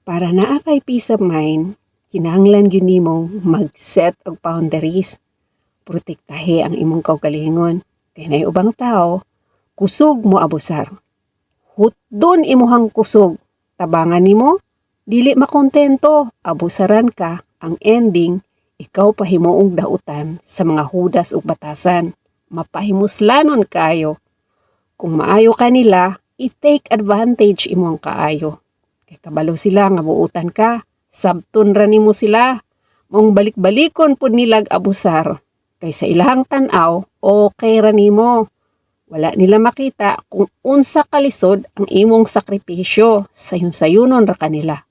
Para naa kay peace of mind, kinahanglan gyud nimo mag-set og boundaries. Protektahi ang imong kaugalingon. Kay naay ubang tao, kusog mo abusar. Hutdon imuhang kusog. Tabangan nimo, dili makontento, abusaran ka, ang ending, ikaw pahimuong dautan sa mga hudas ug batasan. Mapahimuslanon kaayo. Kung maayo ka nila, i-take advantage imong kaayo. Kay kabalo sila nga buutan ka, sabton ra nimo sila. Maong balik-balikon pud nilag abusar. Kay sa ilahang tan-aw, okay ra nimo. Wala nila makita kung unsa kalisod ang imong sakripisyo, sayon-sayunon ra kanila.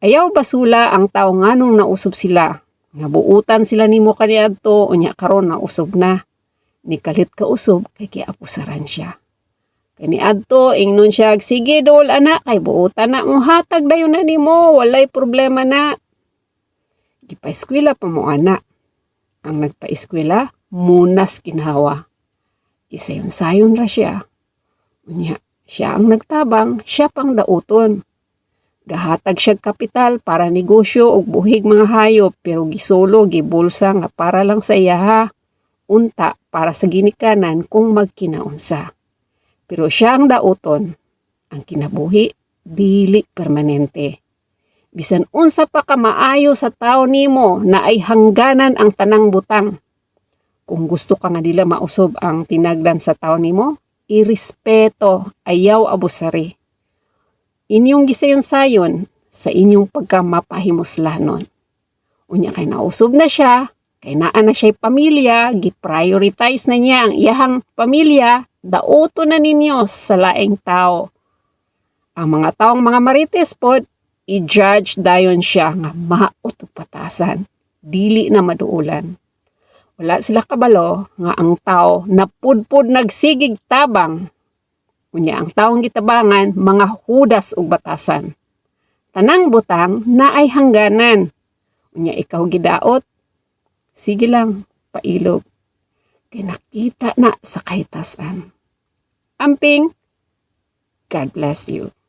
Ayaw basula ang tao nganong nausob sila. Nga buutan sila nimo kaniadto, unya karon nausob na. Nikalit ka usob kay giabusaran siya. Kaniadto ingnon siya, "Sige dol ana, kay buutan na mo, hatag dayon na nimo, walay problema na." Gipaeskwela pa mo ana. Ang nagpaeskwela munas ginhawa. Gisayon-sayon ra siya. Unya, siya ang nagtabang, siya pang dauton. Gahatag siya kapital para negosyo og buhig mga hayop, pero gisolo, gibulsa nga para lang sa iyaha. Unta para sa ginikanan kung magkinaunsa. Pero siya ang dauton. Ang kinabuhi dili permanente. Bisan unsa pa ka maayo sa tao nimo, naay hangganan ang tanang butang. Kung gusto ka nga dili mausob ang tinagdan sa tao nimo, irespeto, ayaw abusari. Inyong gisayon-sayon sa inyong pagka mapahimuslanon. Unya kay nausob na siya, kay naa na siya'y pamilya, gi-prioritize na niya ang iyahang pamilya, dauto na ninyo sa laing tao. Ang mga taong mga marites pod, i-judge dayon siya nga maot og patasan, dili na maduulan. Wala sila kabalo nga ang tao napudpud nagsigig tabang. Unya ang taong gitabangan mga hudas ug batasan. Tanang butang naay hangganan. Unya ikaw gidaot, sige lang, pailob. Kay nakita na sa kahitasan. Amping, God bless you.